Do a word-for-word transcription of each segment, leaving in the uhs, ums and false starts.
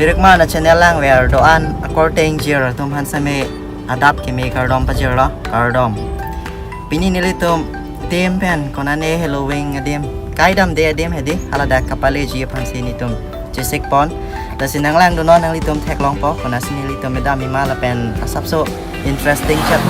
Dirikman a channel langver do-an akorte ingjir atum aphan seme adap keme kardom pajirlo, kardom. Pini nelitum adim pen konane heloving adim, kaidamde adim hedi, haladak kapaleji aphansi nelitum chesikpon. Lasi nanglangdunnon, nanglitum theklongpo, konatsi nelitum kedam ma lapen asapso interesting chat.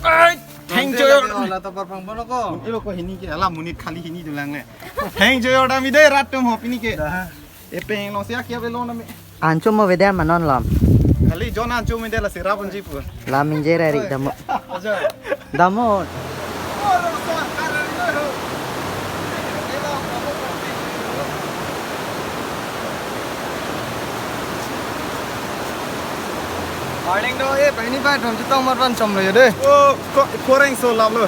Ai, thank you. Wala to parpang bono ko. Ilo ko hini ke, ala monit khali hini dolang le. Thank you, order mi dei rat tum ho pini ke. Epeng lo sia kia belo na me. Anchom mo vede ma non lam. Khali jon anchom mi dei, lasi rap unji pu. Lam inje ra ri. Oi. Damo. Aja. Damo. Morning do, eh, pahini bai thom chetong marvan chom lo ya dei. Oh, ko, koreng so lam lo.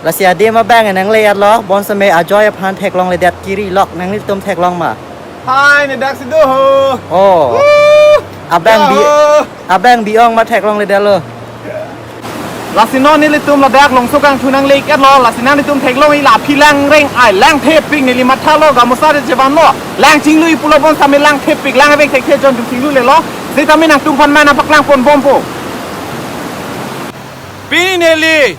Lasi adim abang nang le yat lo, bonseme ajoy aphan theklongledet kiri lok, nanglitum theklong ma? Hai, ne dak si do ho. Oh. Woo! Abang bi, Yaho! Abang bi ong ma theklongledetlo. Lasi non nelitum ladak Longso Kangthu nang le-et lo, lasi nanglitum theklong-i la aphi langreng ai, langthepik, neli mathalo, gamosa de chevanlo, langchinglu-i pulo bonseme langthepik, lang avek thekthe jon tum chinglulelo, setame nangtum aphan ma nangpaklangponbompo. Pini neli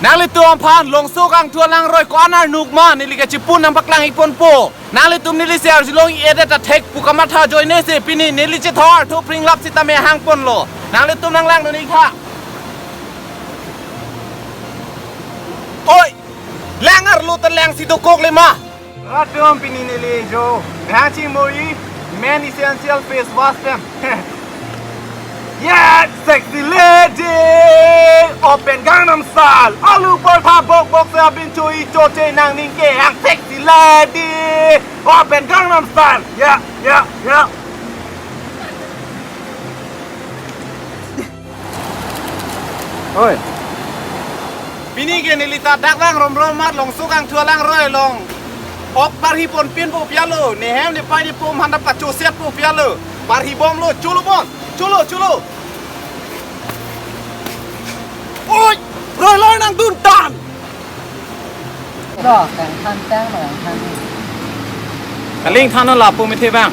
nanglitum aphan Longso Kangthu alangroi ko-an arnuk ma neli kachipun nangpaklang-iponpo. Nanglitum neli si arjulong-i-edet athek pu kamatha ajoine si pini neli chethor thu pringlap sitame hangponlo. Nanglitum nanglangdun-ik tha. Oi! Lang arlo ta lang si dokok le ma. Rat tum, pini neli jo nangchingmoi men essential face wash pen. Yeah, sexy lady, open Gangnam Style. Alu paratha bok bok se abin chui choche nangning ke-ang, sexy lady, open Gangnam Style. Yeah, yeah, yeah. Oi. Pini ke neli ta dak lang romrom mar Longso Kangthu alangroi along. Ok parhi ponpinpo pi alo, nehem nepei nepo manda pachosetpo pi alo. Parhibomlo, cholo bon, cholo, cholo. Oi, roi lai nangdun tan. Lo, kangthan tang lo, kangthan. Kaling than lo lapu mithe bang.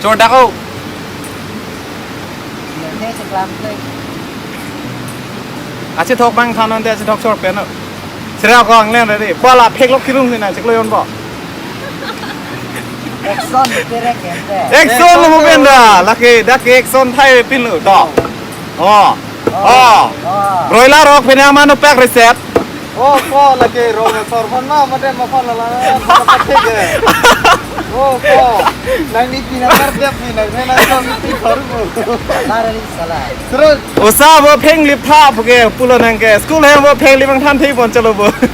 Chor dak o. Mithe cheklam kle. Achethok bang than ante achethok chor pen o. Sira ko angleng ready. Bala phek lok kirung ni na cheklo yon bo. Action ni pere kente. Action lo mo ben da. Lake dak ke action thai pin lo to. Oh. Oh. Oh. Broiler ok pene amano pack reset. Oh, ko lake rong sor phan ma, mate ma phan la la, ma phan thek ke. Oh, ko. Nang ni pina kar dia pina, nang nang nang ni pin kar mo. Lara ni sala. Sir. Osa bo pheng lip tha, puke pulo nang ke. School hem bo pheng lip ang than thei pon chalo bo. Than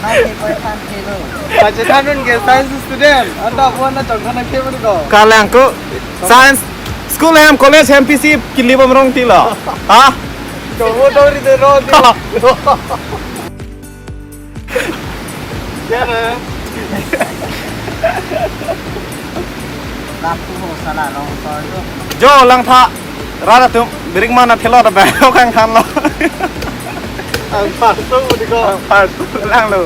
thei pon than thei lo. Bache than nun ke science student. Anta bo na chong than ke mo ko. Kalang ko. Science school hem, college hem, P C kili bom rong tilo. Ha? Ko wo do ri de ro tilo. Ya na. Lapu ho sala rong sor do. Jo lang tha. Rara tum birik mana thelo ta ba kang than lo. Ang parso di ko. Parso lang lo.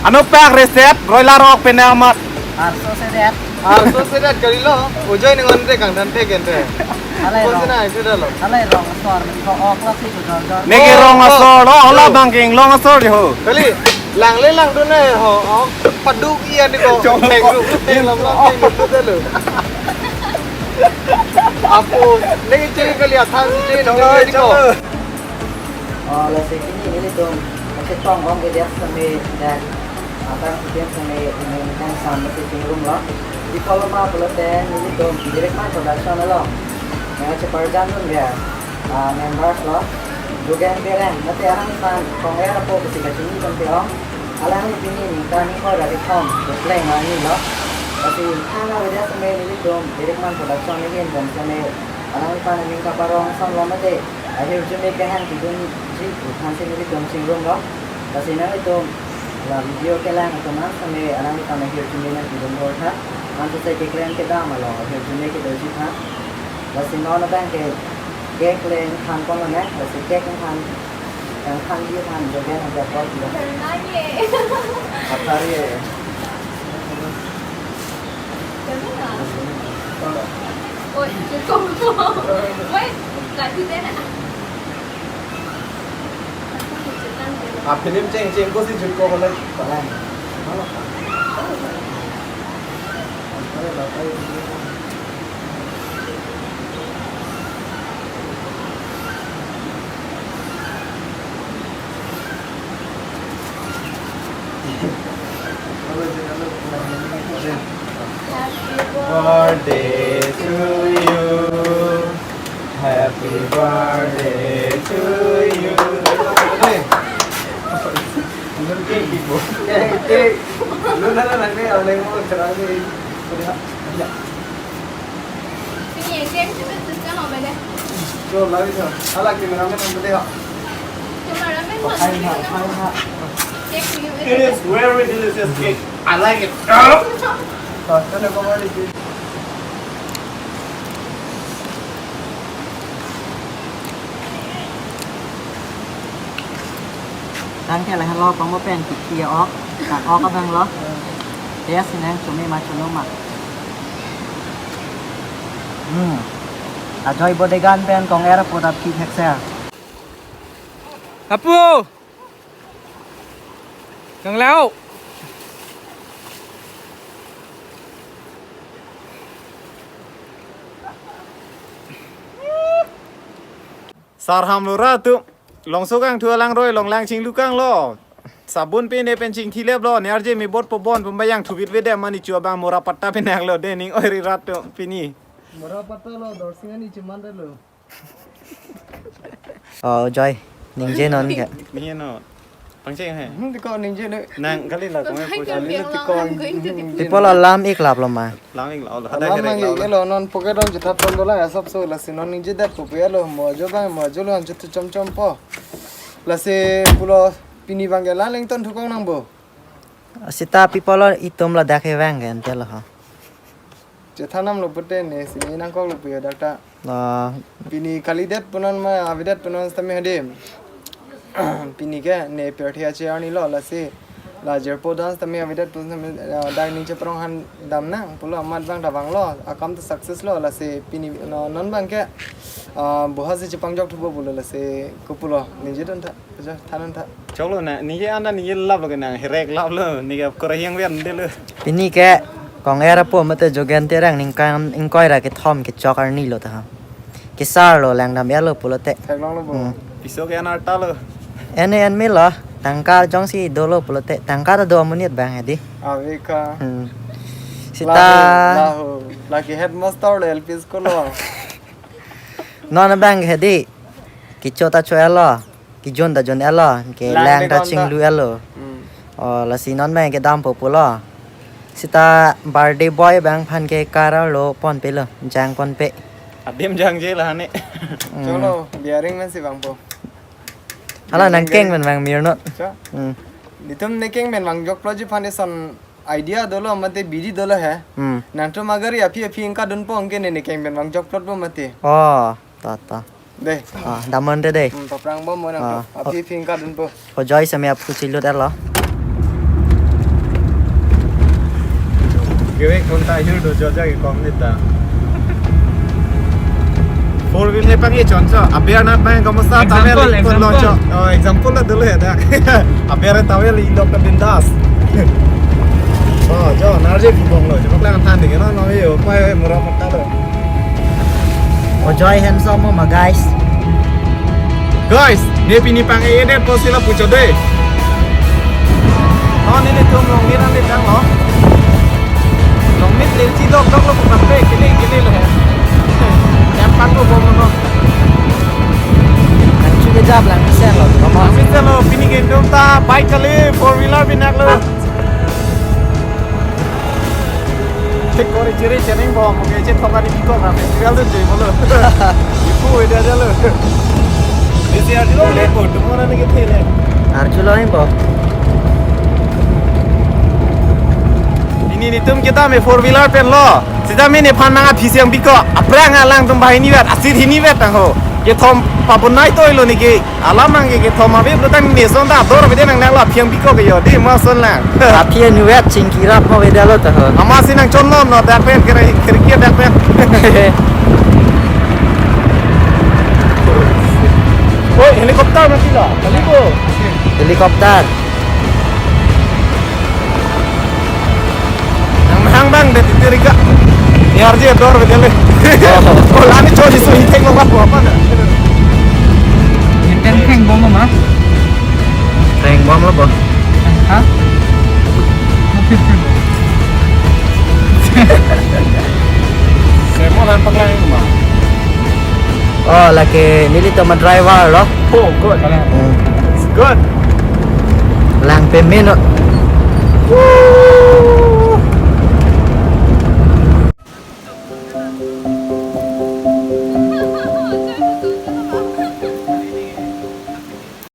Ano pack reset, broiler ok pene amat. Arso sedet. Arso sedet kali lo. Ujoi ning onte kang dan te gente. Alai rong. Kosina itu dah lo. Alai rong asor, ko ok lo si ko dor dor. Neke rong asor lo, ola bangking long asor di ho. Kali, lang le lang dun le ho. Ok, paduk iya di ko. Chong. Peng ru, peng lam lam, peng ru tu dah lo. Apo, neke ciri kali athan si ciri neke di ko. Oh, lasi pini nelitum kachetong ong-edet seme dak, ah, tang putian seme ini kan sam mesti tingrum lo. Di koloma pulote nelitum Dirikman Production along nangcheparjan dun ya, ah, members lo. Jogen Terang, mate alangliphan Kong Er apo pusi kachini tangte ong. Alangli pini ningkan ingkoi ra kethom, kepleng arni lo. Lasi thangnat avedet sitame nelitum Dirikman Production ahin pen sitame alangliphan aning kaparong ason lo mate ahirjume kehang kedunji aphansi nelitum chingrumlo. Lasi nanglitum la video kelang atum an sitame alangliphan ahirjume nangkedun bor tha. Ansi keklem kedam along ahirjume kedoji tha. Lasi non abang ke cake le ingthan pon lonang, lasi cake ingthan, ingthan di aphan Jogen ajak call di. Karena ye. Apa ye? Karena. Oh, cukup. Wait, lagi deh, nah. Ah, film cheng cheng ko si jut ko holan. Birthday to you. Happy birthday to you. Hey. Cake, cake. Lu na na na ni, ang leng mo, charang ni. Pwede ha? Ya. Sige, cake, cake, cake, cake, cake. Jo, lagi jo. Hala, cameraman ang pwede ha? Cameraman, oh, hi, hi, hi, hi. Cake, cake. It is very delicious cake. I like it. Tangke lahelo pangmo pen kiki ok, tang ok abang lo. Test nang chome ma chono ma. Hmm. Ajoy Bodegan pen Kong Er apo dap ki thekser. Apo! Kang Lao. Sar ham lo ra tu. Longso kangthu alangroi along lang chinglukang lo. Sabun pen ne pen chingthilep lo. Ne arje mi bot po bon pum bayang thubit vede mani chu abang mora patta pen lo de ning oi ri rat tu pini. Mora patta lo dorsing ani chuman lo. Oh, Joy. Ningje non ke. Ningje non. Pangcheng he. Hmm, tiko ningje ne. Nang kali la kong e po. Kali la tiko. People alam ik lap lo ma. Lam ik lap lo. Alam nang ik lo non poke don jitha ton dola ya sab so lasi non ningje dat po pe lo mo jo bang mo jo lo an jitha chom chom po. Lasi pulo pini bang ke la leng ton thukong nang bo. Sita people itum ladak he vang ke ante lo ha. Chethanam lo pute ne sini nangkok lo puyo dakta. Ah. Pini kalidet punon ma avidet punon sitame hadim. Pini ke ne pirthe ache arni lo lasi. La jerpo dance tame avidet punon sitame, ah, dak ning cheprong han damnang pulo amat bang davang lo akam to success lo lasi pini no non bang ke, ah, buha si chepangjok thubo pulo lasi kupulo ningje don tha. Aja, thanon tha. Choklo na, ningje anda ningje lap lo ke nang, herek lap lo, ningje kore hiang vian de lo. Pini ke, Kong Er apo mate Jogen Terang ningkan ingkoi ra kethom kechok arni lo ta. Kesar lo langdam ya lo pulote. Theklong lo bo. Hmm. Piso ke anar ta lo. Ene en me lo, tangka jongsi dolo pulote, tangka ta do amonit bang hedi. Ave ka. Hmm. Sita. Lahu, lahu. Lagi headmaster lo L P school lo. Non bang hedi. Kicho ta cho elo. Kijon ta jon elo, ke lang ta chinglu elo. Hmm. Oh, lasi non bang kedam po pulo. Sita birthday boy bang aphan ke car lo pon pe lo, jang pon pe. Adim jangje la ne. Hmm. Cholo, bearing man si bang po. Hala nang keng man bang mir not. Cha. Hmm. Nitum ne keng man bang jokplo ji aphan eson idea dolo mate bidi dolo he. Hmm. Nangtum agar aphi aphi ingka dun po angke ne ne keng man bang jokplot po mate. Oh, ta ta. Dei. Ah, damon de dei. Hmm, paprang bom mo nang. Ah, aphi aphi ingka dun po. O Joy sitame aphu chilut elo. Gewek konta hir do joja ke kom nita. Four wheel he pang e choncho. Aber nat bang kamosa tavel example, ikon lo cho. Example. Oh, example la dulu ya dak. Aber tavel indok ke bindas. Oh, jo narje bibong lo. Jebak lang than ding no no yo. Pai mura mata lo. O Joy handsome ma guys. Guys, ne pini pang e edit po sila pucho de. Oh, ne ne tum long ni rang ni tang lo. Long ni le chi dok dok lo pang pe kini kini lo he. Yang pang lo bom lo. Kan chu ke jab la Ta bike kali, four wheeler binaklo. Thik kori chiri chening bom, oke, chet thok ani bikok ra festival dun jui bolo. Ipu ida jalo. Isi arjulo le ko, tumora ne ke thele. Arjulo ni bo. Pini netum ketame four wheeler pen lo. Sita mene phan nang aphi siang bikok, aphrang alangtum banghini vet, asit hini vet nang ho. Kethom pabonai toilo neke. Alam nang ke kethom ave, pulo tang ne son ta dor bede nang nang la phiang bikok ke yo, di ma son lang. Aphi anu vet chingki rap mo bede lo ta ho. Ama si nang chon non no dak pen kere kere kia dak pen. Oi, helicopter mati la. Kali ko. Helicopter. Nang mahang bang det itu rika. Ni arje dor bede le. Oh. Oh, lani chori so hitek lo bang apa na. Enten kheng bom ma. Kheng bom lo bo. Ha? Semua nampak lah yang rumah. Oh, lake nelitum a-driver lo. Oh, good. Hmm. It's good. Lang payment lo.